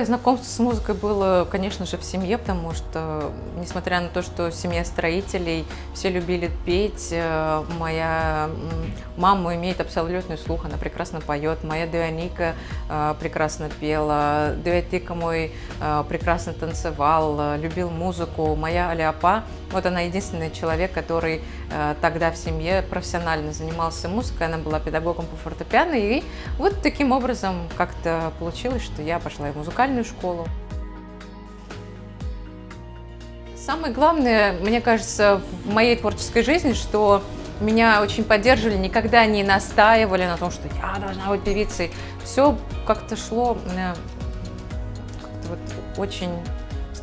знакомство с музыкой было, конечно же, в семье, потому что, несмотря на то, что семья строителей, все любили петь, моя мама имеет абсолютный слух, она прекрасно поет, моя Дуаника прекрасно пела, Дуэтика мой прекрасно танцевал, любил музыку, моя Алиапа, вот она единственный человек, который тогда в семье профессионально занимался музыкой, она была педагогом по фортепиано, и вот таким образом как-то получилось, что я пошла и в музыкальную школу. Самое главное, мне кажется, в моей творческой жизни, что меня очень поддерживали, никогда не настаивали на том, что я должна быть певицей. Все как-то шло как-то вот очень,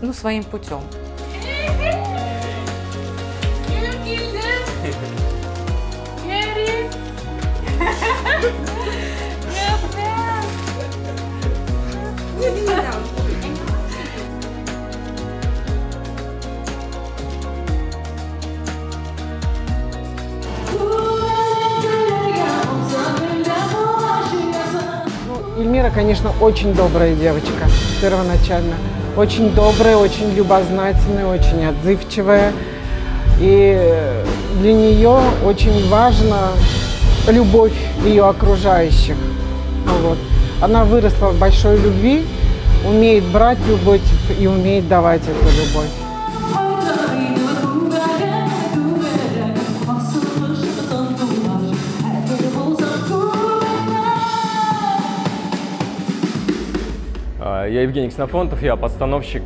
ну, своим путем. Эльмира, конечно, очень добрая девочка первоначально. Очень добрая, очень любознательная, очень отзывчивая. И для нее очень важна любовь ее окружающих. Вот. Она выросла в большой любви, умеет брать любовь и умеет давать эту любовь. Я Евгений Ксенофонтов, я постановщик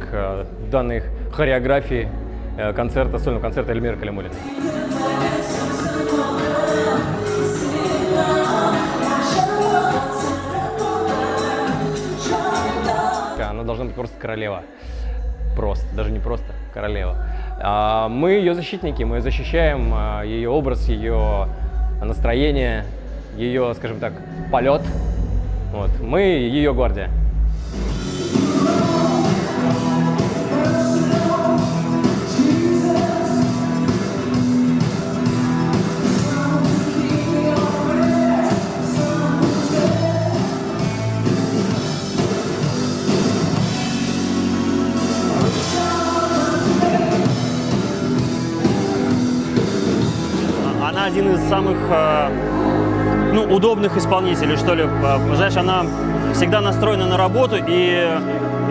данных хореографии концерта, сольного концерта Эльмиры Калимуллиной. Она должна быть просто королева. Просто, даже не просто королева. Мы ее защитники, мы защищаем ее образ, ее настроение, ее, скажем так, полет. Вот. Мы ее гвардия. Она один из самых удобных исполнителей, что ли. Знаешь, она всегда настроена на работу, и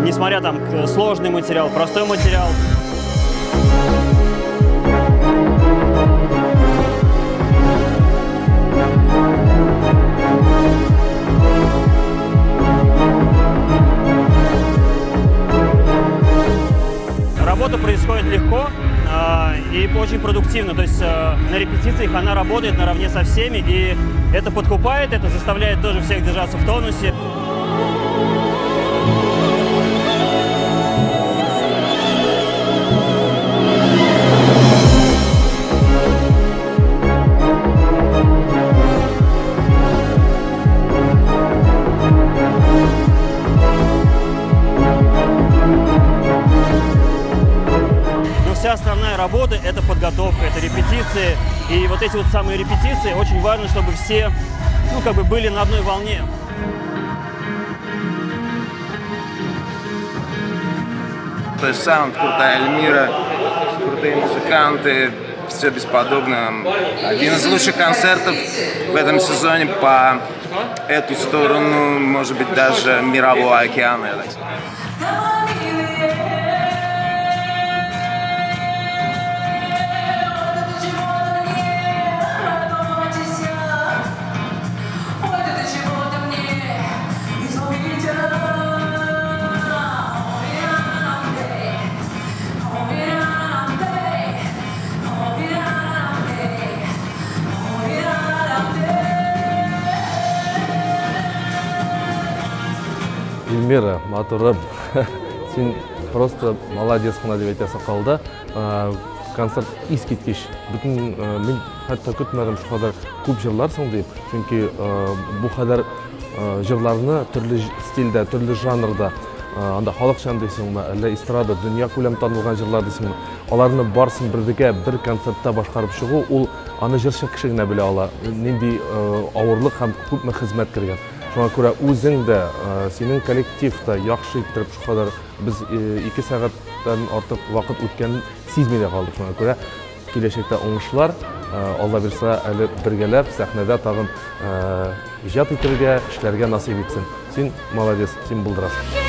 несмотря там сложный материал, простой материал. Работа происходит легко и очень продуктивно. То есть на репетициях она работает наравне со всеми, и это подкупает, это заставляет тоже всех держаться в тонусе. Вся основная работа – это подготовка, это репетиции. И вот эти вот самые репетиции, очень важно, чтобы все, были на одной волне. То есть саунд, крутая Эльмира, крутые музыканты, все бесподобно. Один из лучших концертов в этом сезоне по эту сторону, может быть, даже Мирового океана, я так скажу. Эльмира, матурым, син просто молодец кына дип әйтәсе калды. Концерт искиткеч. Бөтен мин хәтта көтмәдем шулкадәр күп җырларсың дип, чөнки бу кадәр җырларны төрле стильдә, төрле жанрда, анда халыкчан дисеңме, әллә эстрада, дөнья күләм танылган җырлар дисеңме, аларны барсын бергә бер концертта башкарып чыгу, ул аны җырчы кеше генә белә ала. Нинди авырлык һәм күпме хезмәт кергән. Шуңа күрә үзең дә, синең коллектив та яхшы иттереп шулкадәр без 2 сәгатьтән артык вакыт үткәнен сизми дә калдык. Шуңа күрә киләчәктә уңышлар, Алла бирса, әле бергәләп сәхнәдә тагын иҗат итәргә, эшләргә насыйп итсен. Син молодец, син булдырасың.